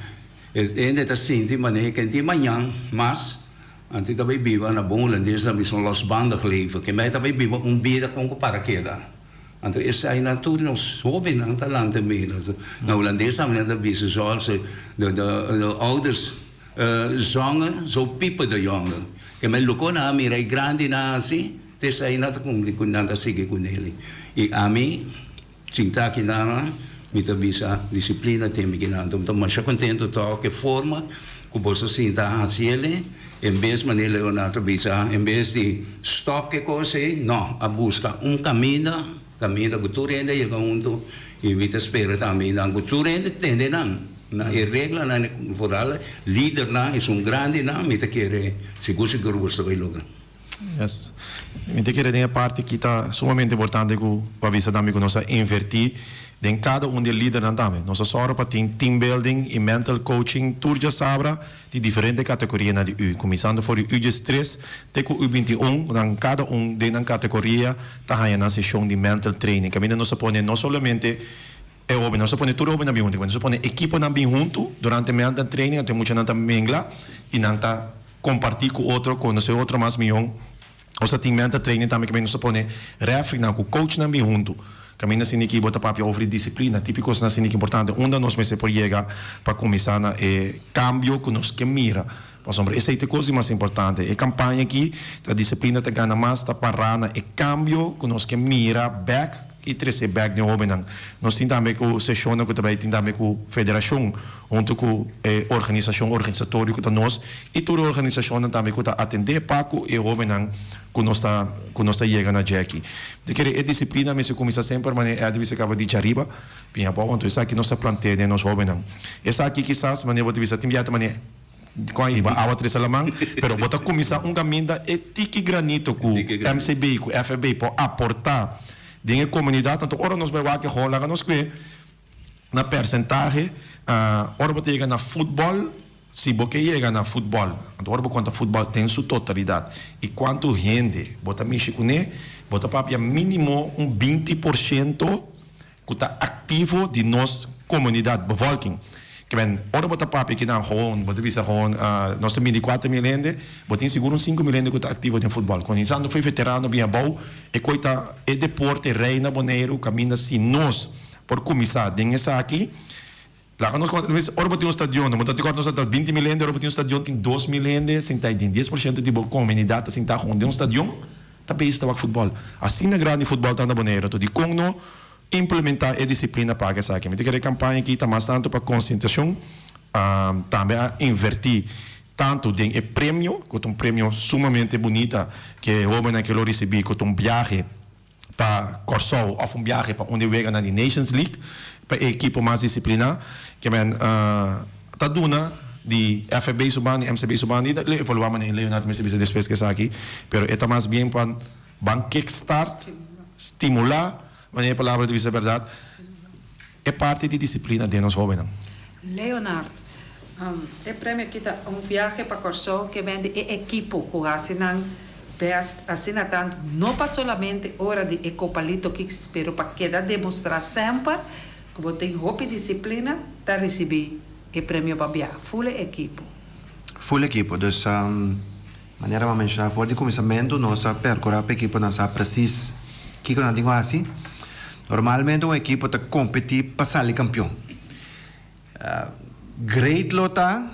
e hende ta sinti manera ke tin mañan mas anto ta bai biba na bon hulandes ta bisa un losbandig leven. Ke mei ta bai biba un bida kon ku para keda. Anto esainan tur nos hobennan ta lanta mira. Na Hulandes tambe nan ta bisa zoals de de ouders zongen, zo piepen de jongen. Ke men loko nan a mira e grandinan hasi, ta esainan ta kumpli ku nan ta sigui ku neli. I ami sinta aki nan, mi ta bisa disiplina tin mi kinan. Anto mi ta masha kontento tòg e forma ku boso sinta a hasi el'e. En bes manera Leonardo bisa, en bes di stop ke kos ei, no, a buska un kaminda, kaminda ku tur hende a yega huntu i mi ta spera tambe nan ku tur hende tende nan na e reglanan, vooral lidernan, esun grandinan, mi ta kere sigur sigur boso ta bai logra. Yes. Mi ta kere den e parti aki ta sumamente importante ku bo a bisa tambe ku nos a inverti den kada un di e lidernan tambe. Nos a sòru pa tin team building i mental coaching tur djasabra di diferente kategorianan di U, kuminsando for di U diestres te ku U 21, nan kada un den nan kategoria ta haña nan seshon di mental training. Kaminda nos a pone no solamente e hobennan, nos a pone tur e hobennan bin huntu, nos a pone ekiponan bin huntu durante mental training, anto e muchanan ta mengla i nan ta Kompartí ku otro, konosé otro mas mihó. Nos ta tin mental training tambe kaminda nos ta pone refereenan ku coachnan bin huntu. Kaminda asina ki bo ta papia over di disiplina, tipo kosnan asina ki importante. Unda nos mester por yega pa kuminsá na e kambio ku nos ke mira. Pasobra esei ta e kos di mas importante. E kampaña aki ta Disiplina ta gana mas ta pará na e kambio ku nos ke mira bèk. I trese bek den hobennan. Nos tin tambe ku seshonnan ku ta bai tin tambe ku federashon huntu ku e organisashon organisatorio ku ta nos i tur e organisashonnan tambe ku ta atendé pa ku e hobennan ku nos ta ku nos ta yega na djeki. Mi ta kere e disiplina mester kuminsá semper manera Eddy bisa kaba di djariba bin abou anto esaki nos ta plantea den nos hobennan. Esaki kisas manera bo ta bisa tin biaha ta manera. Con a hiba awa trese laman, pero bo ta cuminsa un caminda e tiki granito cu MCB cu FFB por aporta den e comunidad, anto ora nos bay wak e hola nos cue na percentahe, ora bo ta yega na futbol, si bo ke yega na futbol, anto ora bo conta futbol den su totalidad y cuanto hende bo ta mishi cune, bo ta papia minimo un 20 por ciento ku ta aktivo di nos komunidat, bevolking. Ke men, ora bo ta papia kinan gewoon, bo ta bisa gewoon, nos ta midi 4000 hende, bo tin sigur un 5000 hende ku ta aktivo den futbòl. Kuminsando for e veterano bin abou, e koi ta e deporte rei na Boneiru, kaminda si nos por kuminsá den esaki, laga nos konta, ora bo tin un stadion, bo ta di kòrda nos ta 20.000 hende, ora bo tin un stadion tin 2000 hende sintá ei den, 10% di bo komunidat ta sintá gewoon den un stadion. Ta bezig ta wak futbòl. Asina grandi futbòl ta na Boneiru. Anto dikon no implementá e disiplina pa esaki? Mi ta kere e kampaña aki ta mas tantu pa konsientisashon. Tambe a invertí tantu den e premio, ku ta un premio sumamente bunita ku e hóbennan ke lo risibí, ku ta un biahe pa Kòrsou òf un biahe pa un di e weganan di Nations League pa e ekipo mas disipliná. Ke men ta duna di FFB su banda y MCB su banda y ta evalua manera Leonard mester bisa despues cu esaki pero e ta mas bien pa ban kick start stimula manera e palabra ta bisa berdad e parti di disciplina den nos hobennan. Leonard, E premio aki ta un viahe pa Kòrsou ke bende e ekipo ku hasi nan best asina tantu no pa solamente ora di e Copa Lito Kicks pero pa keda demostrá semper Ku bo tin hopi disiplina ta risibí e premio pa bia ful e ekipo. Ful ekipo. Dus manera bo a menshoná for di kuminsamentu nos a perkurá pa ekiponan sa presis kiko nan tin ku hasi. Normalmente un ekipo ta kompetí pa sali kampion. Great lo ta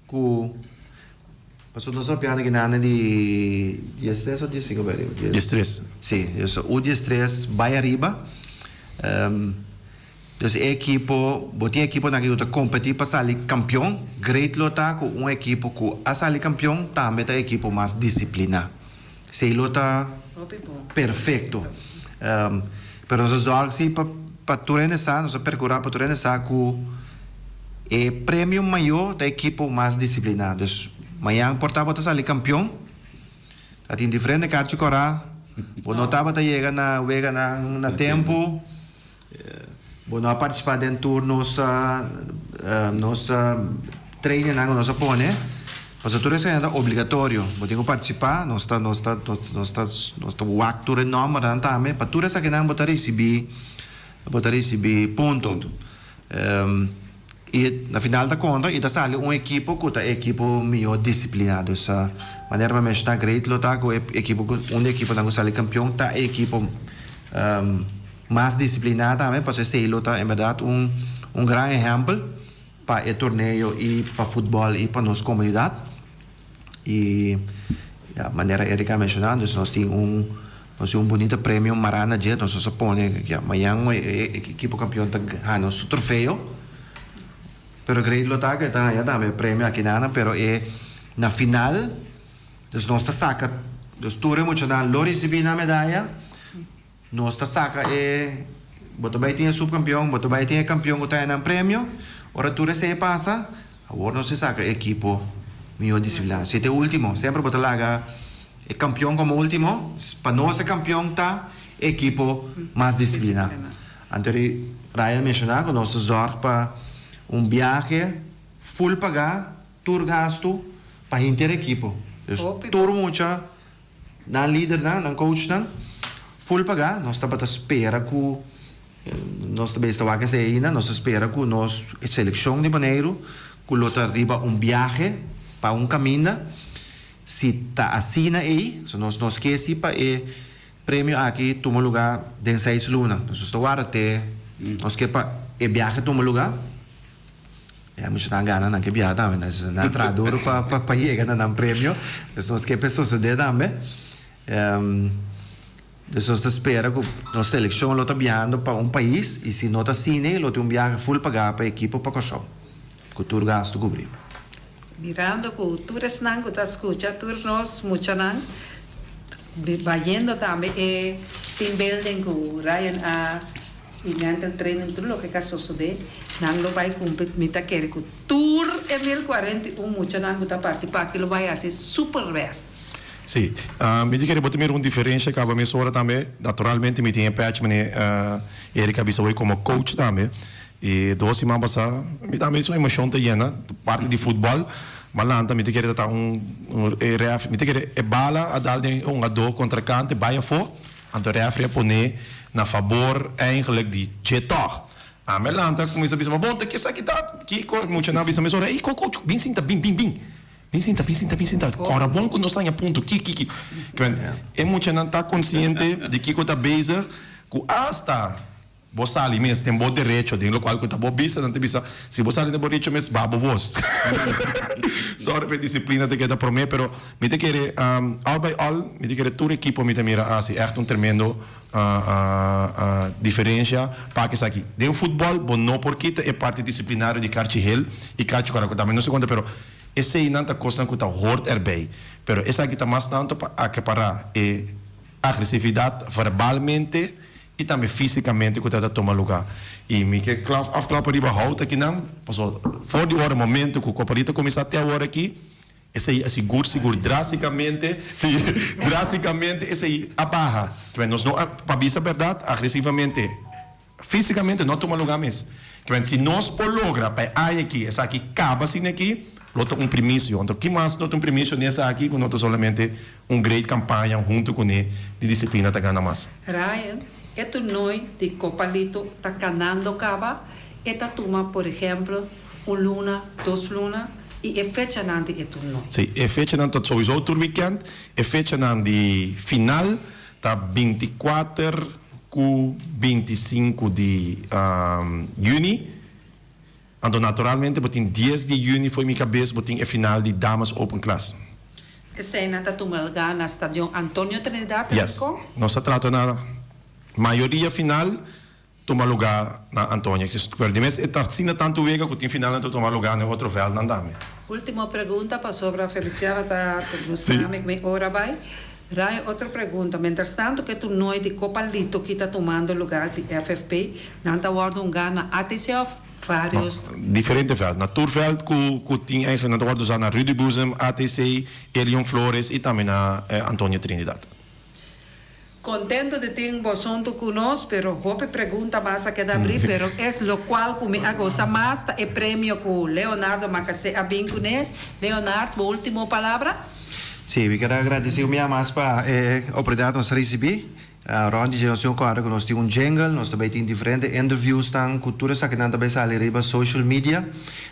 Ku pasobra nos ta papiando aki nan di diestres of diesinco bai ariba? Diestres. Si, dus u diestres bai ariba. Dus e ekipo, bo tin ekiponan ku ta kompetí pa sali kampion, great lo ta ku un ekipo ku a sali kampion tambe ta e ekipo mas disipliná. Esei lo ta perfekto. Pero nos a zòrg si pa pa tur hende sa, nos a perkurá pa tur hende sa ku e premio mayó ta ekipo mas disipliná. Dus mañan por ta bo ta sali kampion, ta tin diferente karchi kòrá, bo no tabata yega na weganan na tempu. Bo no a partisipá den tur nos nos trainingnan ku nos a pone, pasobra tur esei ta obligatorio. Bo tin ku partisipá, nos ta nos ta nos ta nos ta wak tur e nòmbernan tambe. Pa tur esakinan bo ta risibí bo ta risibí punto. I na final ta konta i ta sali un ekipo ku ta e ekipo mihó disipliná. Dus manera mi a menshoná great lo ta ku e ekipo ku un di e ekiponan ku sali kampion ta e ekipo mas disipliná tambe pasobra esei lo ta en bèrdat un un gran ehèmpel pa e torneo i pa futbòl i pa nos komunidat. I ya manera Eric a menshoná dus nos tin un nos tin un bunita premio mará na dje nos a pone ya mañan e ekipo kampion ta gana su trofeo pero great lo ta ke ta haña tambe e premio akinana pero e na final dus nos ta saka dus tur e muchanan lo risibí nan medaya. Nos ta saka e Bo ta bai tin e subkampion, bo ta bai tin e kampion ku ta haña nan premio. Ora tur esei pasa, awor nos ta saka e ekipo mihó disipliná. Si ta e último, semper bo ta laga e kampion komo último. Pa nos e kampion ta e ekipo mas disipliná. Anto ri Ryan menshoná ku nos ta zòrg pa un biahe ful pagá, tur gastu pa henter ekipo. Dus tur mucha. Nan lidernan, nan coachnan, full pagá. Nos tabata spera ku nos ta bes ta wak esei ainda. Nos ta spera ku nos selekshon di Boneiru ku lo ta riba un biahe pa un kaminda. Si ta asina ei, so nos no ske si pa e premio aki tuma lugá den seis luna. Nos ta warda te nos ke pa e biahe tuma lugá. Ya mucha nan gana nan ke biaha tambe nan a traha duro pa pa yega na nan premio dus nos ke pa e sosode tambe dus nos ta spera ku nos selekshon lo ta biahando pa un pais i si no ta asina lo tin un biahe ful paga pa e ekipo pa Kòrsou ku tur gastu kubri. Mirando ku tur esnan ku ta skucha tur nos muchanan bayendo tambe e team building ku Ryan a I mental training tur loke ka sosode nan lo bai cumpli mi ta kere cu tur e 1041 muchanan cu ta participa aki lo bai haci super best. Sí, mi ta kere bo ta mira un diferencia caba mesora tambe, naturalmente mi tin e patch mane Eric a bisa hoy como coach tambe y dos siman pasa mi tambe su emocion ta yena parti di futbol ma lanta mi ta kere ta ta un e ref mi ta kere e bala a dal den un hungador contracante bay afo. Anto refri a pone na fabor eigenlijk di dje tog. Ami a lanta cuminsa bisa, ma bon ta kesa kita? Kico? E muchanan a bisa mesora, ey coach, bin sinta, bin, bin, bin. Bin sinta, bin sinta, bin sinta. Cora bon cu nos ta haña punto. Ki, ki, ki. E muchanan ta consciente di kico ta bezig cu hasta. Bo sali mes den bo derecho, den locual cu ta bo bisa, nan ta bisa, si bo sali den bo derecho mes, ba bo bos. Sorry pa e disciplina ta keda prome, pero mi ta kere, all by all, mi ta kere tur ekipo mi ta mira haci echt un tremendo diferencia pa esaki. Den futbol bo no por kita e parti disciplinario di karchi hel y karchi cora, cu tambe no se conta, pero eseynan ta cosnan cu ta hoort erbij. Pero esaki ta mas tanto pa acapara e agresividad verbalmente i tambe físikamente ku ta ta tuma lugá. I mi ke klap afklap riba hout akinan, pasobra for di ora momento ku Koparita kuminsá te awor aki, esei a sigur sigur drástikamente, sí, drástikamente esei a baha. Kibè nos no a, pa bisa bèrdat, agresivamente, físikamente no a tuma lugá mes. Kibè si nos por logra pa e aña aki esaki kaba asina aki, lo ta un primisio. Anto ki mas no ta un primisio den esaki ku no ta solamente Un great campaña hunto cune di disciplina ta gana mas. Ryan, e toernooi di Copalito ta canando caba, e ta tuma por ehemplo un luna, dos luna y e fechanan di e toernooi. Si, e fechanan ta sowieso tur weekend, e fechanan di final ta 24 cu 25 di juni. Anto naturalmente bo tin dies di juni fo'i mi kabes bo tin e final di Damas Open Class. Eseinan ta tuma lugá na Stadion Antonio Trinidad, Yes. Rincon. Nos ta trata na mayoria final tuma lugá na Antonio. Pero di mes e ta asina tantu wega ku tin finalnan ta tuma lugá na e otro vèldnan tambe. Ultimo pregunta pasobra Feliciano ta mustra mi ku mi ora bai. Ray, otro pregunta. Mientrastanto ku e toernooi di Copa Lito ki ta tumando lugá di FFP, nan ta wòrdu hungá na ATC òf vários? No, diferente vèld. Na tur vèld ku ku tin eigenlijk nan ta wòrdu usá na Rudy Boezem, ATC, Elion Flores i tambe na Antonio Trinidad. Contento di tin boso hunto cu nos, pero hopi pregunta mas a keda abri, pero es locual cu mi a goza mas ta e premio cu Leonardo Makasé a bin cu nes. Leonard, bo ultimo palabra? Sí, mi ker a agradeci un bia mas pa e oportunidad nos a ricibi. Rond di dje nos tin un kòrda ku nos tin un jingle, nos ta bai tin diferente interviewsnan ku tur esakinan ta bai sali riba social media.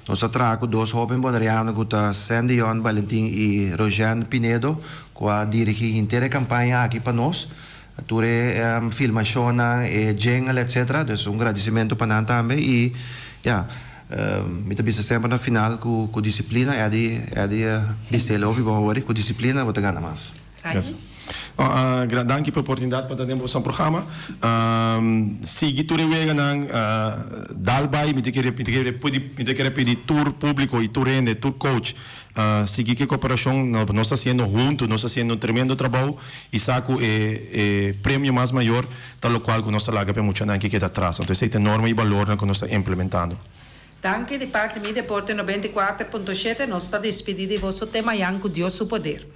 Nos ta traha ku dos hóben boneriano ku ta Sandion Balentin i Rojean Pinedo ku a dirigí henter e kampaña aki pa nos, tur e filmashonnan, e jingle etcetera. Dus un gradisimentu pa nan tambe i ya, mi ta bisa semper na final ku ku disiplina, Eddy Eddy a bis'el hopi bon awor, ku disiplina bo ta gana mas. Yes. Gran danki pa e oportunidat pa ta den boso programa. Sigui tur e weganan, dal bai, mi ta kere mi ta kere pidi mi ta kere pidi tur publico y tur hende, tur coach, sigui cu e cooperacion, nos ta haciendo hunto, nos ta haciendo un tremendo trabou y sa cu e e premio mas mayor ta locual cu nos ta laga pa e muchanan ki keda atras. Anto esey ta e norma y balornan cu nos ta implementando. Danki di parti mi Deporte 94.7 nos ta despidi di boso te mayan cu Dios su poder.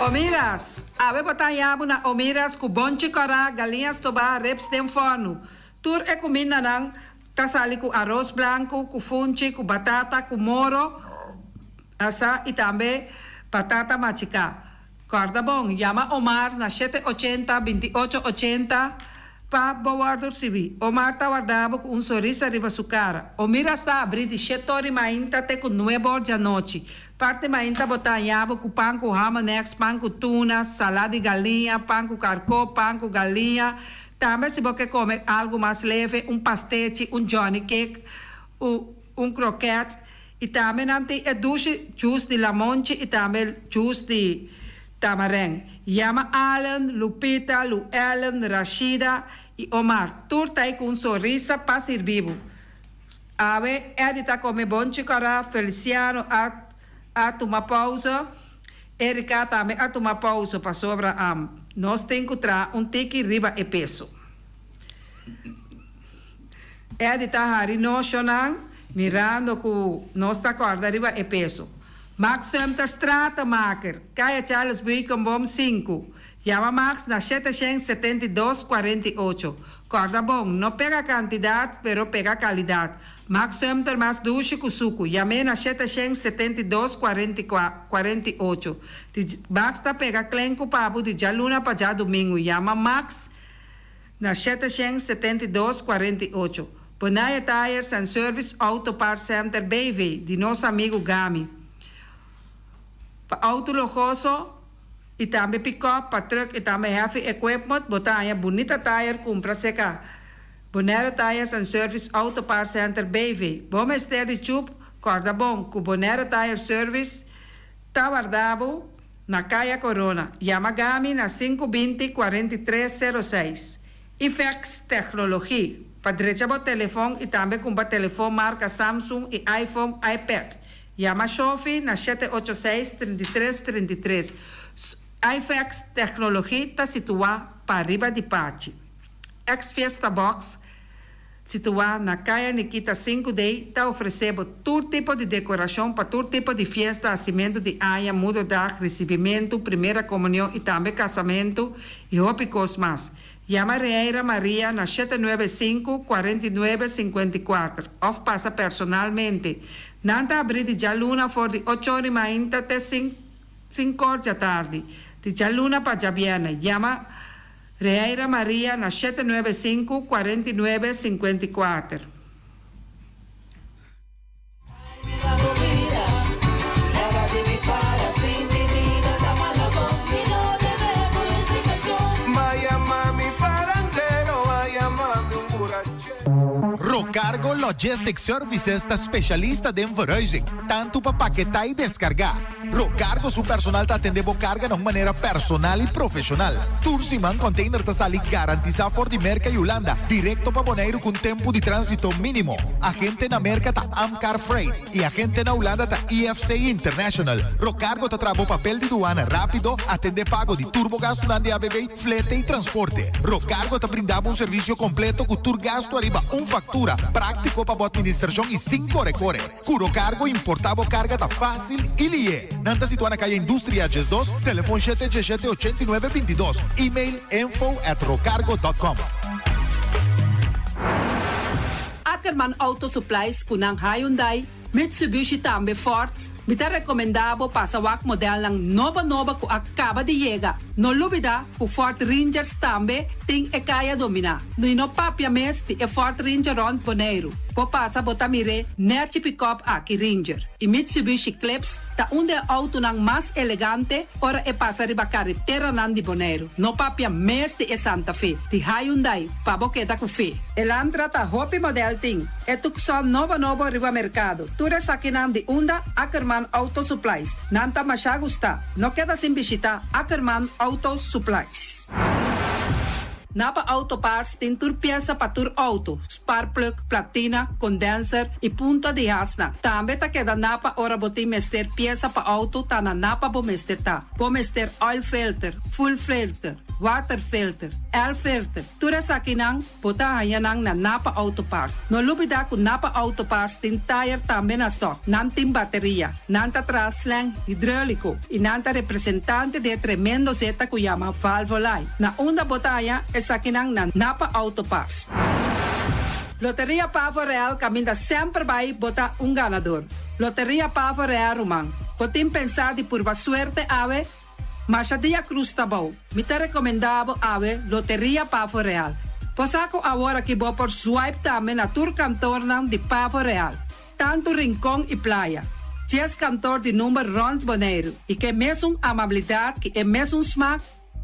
Omiras, Awe bo ta haña bo na Omiras ku bonchi kòrá, galiña stobá, ribs den fòrnu. Tur e kumindanan ta sali ku aros blanku, ku funchi, ku batata, ku moro asá i tambe batata machiká. Kòrda bon, yama Omar na shete ochenta, binti ocho ochenta pa bo wòrdu risibí. Omar ta warda bo ku un sonrisa riba su kara. Omiras ta abrí di shete ora di mainta te ku nuebe or djanochi. Parti mainta bo ta haña bo ku pan ku hamenex, pan ku tuna, salá di galiña, pan ku karkó, pan ku galiña. Tambe si bo ke kome algu mas leve, un pastechi, un johnny cake, un kroket. I tambe nan tin e dushi juice di lamonchi i tambe juice di tamaren. Yama Allen, Lupita, Luellen, Rashida i Omar. Tur ta ei ku un sonrisa pa sirbi bo. Awe Eddy ta kome bonchi kòrá, Feliciano a a tuma pausa, Erika tambe a tuma pausa pasobra nos tin ku traha un tiki riba e peso. Eddy ta hari noshonnan mirando ku nos ta kòrda riba e peso. Max Sumter Stratenmaker, Kaya Charles Beukenboom sinku. Yama Max na 772 48. Kòrda bon, no pega kantidat, pero pega kalidat. Max Sumter mas dushi ku suku. Yam'é na 772 48. Di Max ta pega klenku pa bo di djaluna pa djadumingu. Yama Max na 772 48. Bonaya Tires and Service Auto Parts Center BV di nos amigu Gami. Pa auto luhoso y tambe pick-up, pa truck y tambe heavy equipment, bo ta haña bunita tire cumpra cerca Bonaire Tires and Service Auto Parts Center BV. Bo mester di chup, corda bon cu Bonaire Tire Service ta warda bo na Caya Corona. Yama Gami na sinku binti 43 sero seis. Ifex Technologie, pa drecha bo telefon y tambe cumpra telefon marca Samsung y iPhone, iPad. Yama Shofi na shete ocho seis, 33 33. Ifex Technologie ta situa pariba di Pachi. Ex Fiesta Box, situa na Kaya Nikita sinku D, ta ofrece bo tur tipo di decoracion pa tur tipo di fiesta, hacimentu di aña, moederdag, ricibimento, primera comunion y tambe casamento y hopi cos mas. Yama Reira Maria na shete nuebe sinku, 49 54 of pasa personalmente. Nan ta abri di djaluna for di ocho or di mainta te sinku or djatardi, di djaluna pa djabièrnè. Yama Reira Maria na shete nuebe sinku, 49 54. Rocargo Logistic Services ta spesialista den verhuizing, tantu pa paketá i deskargá. Rocargo su personal ta atendé bo karga na un manera personal i profeshonal. Tur siman container ta sali garantisá for di Merka i Hulanda direkto pa Boneiru ku un tempu di tránsito mínimo. Agente na Merka ta Amcar Freight i agente na Hulanda ta IFC International. Rocargo ta traha bo papel di duana rápido, atendé pago di tur bo gastunan di ABV, Flete i transporte. Rocargo ta brinda bo un servisio kompleto ku tur gastu ariba un faktura, práktiko pa bo atministrashon i sin kore kore. Ku Rocargo importá bo karga ta fásil i lié. Nan ta situá na Kaya Industria 12, telefon shete diesshete 89 22, email info at rocargo dot com. Ackerman Auto Supplies ku nan Hyundai, Mitsubishi tambe Ford, mi ta recomenda bo pasa wak modelnan nobo nobo cu a caba di yega. No lubida cu Ford Rangers tambe tin e caya domina. No no papia mes di e Ford Ranger rond Boneiru. Bo pasa bo ta mir'e nechi pick-up aki Ranger. Y Mitsubishi Eclipse ta un di e autonan mas elegante ora e pasa riba careteranan di Boneiru. No papia mes di e Santa Fe di Hyundai pa bo keda cu fe. Elantra ta hopi model tin. E Tucson nobo nobo riba merkado. Tur esakinan di unda Ackerman Auto Supplies. Nan ta masha gusta. No keda sin bishita Ackerman Auto Supplies. Napa Auto Parts tin tur piesa pa tur auto, sparkplug, platina, condenser y punta di hasnan. Tambe ta keda Napa ora bo tin mester piesa pa auto ta na Napa bo mester ta. Bo mester oil filter, fuel filter, water filter, air filter, tur esakinan Bo ta haña nan na Napa Auto Parts. No lubidá ku Napa Auto Parts tin tayer tambe na stòk. Nan tin bateria. Nan ta traha slang hidróliko i nan ta representante di e tremendo zeta ku yama Valvoline. Na unda bo ta haña esakinan na Napa Auto Parts. Loteria Pavo Real kaminda semper bai bo ta un ganador. Loteria Pavo Real ruman. Bo tin pensá di purba suerte awe? Masha dia cruz ta bou. Mi ta recomenda bo awe Loteria Pavo Real. Bo sa cu awor aki bo por swipe tambe na tur kantornan di Pavo Real, tanto Rincon y Playa. Dies kantor di number rond Boneiru y ke mesun amabilidad ki e mesun smaak,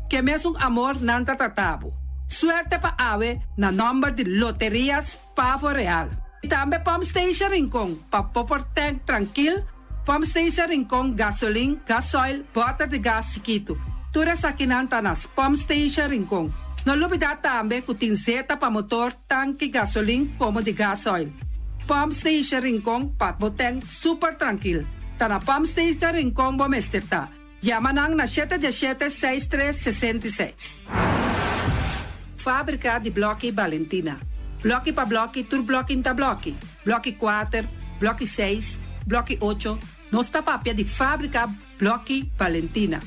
ke mesun amor nan ta trata bo. Suerte pa awe na nomber di Loterias Pavo Real. Y tambe Pump Station Rincon pa bo por tank trankil, Pump Station Rincon gasolin, gasoil, boter di gas chikitu. Tur esakinan ta na Pump Station Rincon. No lubida tambe cu tin zeta pa motor, tanki gasolin como di gasoil. Pump Station Rincon pa bo tank super trankil. Ta na Pump Station Rincon bo mester ta. Yama nan na shete diesshete seis tres 66. Fábrika di blòki Balentina. Blòki pa blòki tur blòki n'ta blòki. Blòki kuater, blòki seis, blòki ocho, nos ta papia di fábrika blòki Balentina.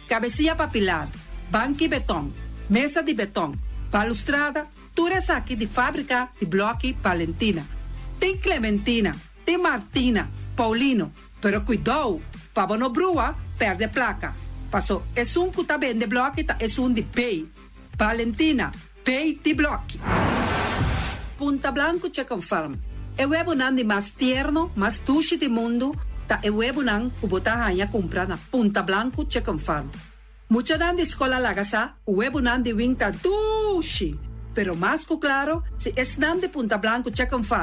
Kabesia pa pilar, banki betòn, mesa di betòn, balustrada, tur esaki di fábrika di blòki Balentina. Tin Clementina, tin Martina, Paulino, Pero kuidou, pa bo no brua, pèrdè plaka. Paso esun ku ta bende blòki ta esun di Bay. Valentina, Bay di blòki. Punta Blanco Chicken Farm, E webunan di mas tierno, mas dushi di mundu ta e webunan ku bo ta haña kumpra na Punta Blanco Chicken Farm. Muchanan di skol a laga sa ku webunan di wing ta dushi! Pero mas ku klaro, si esnan di Punta Blanco Chicken Farm.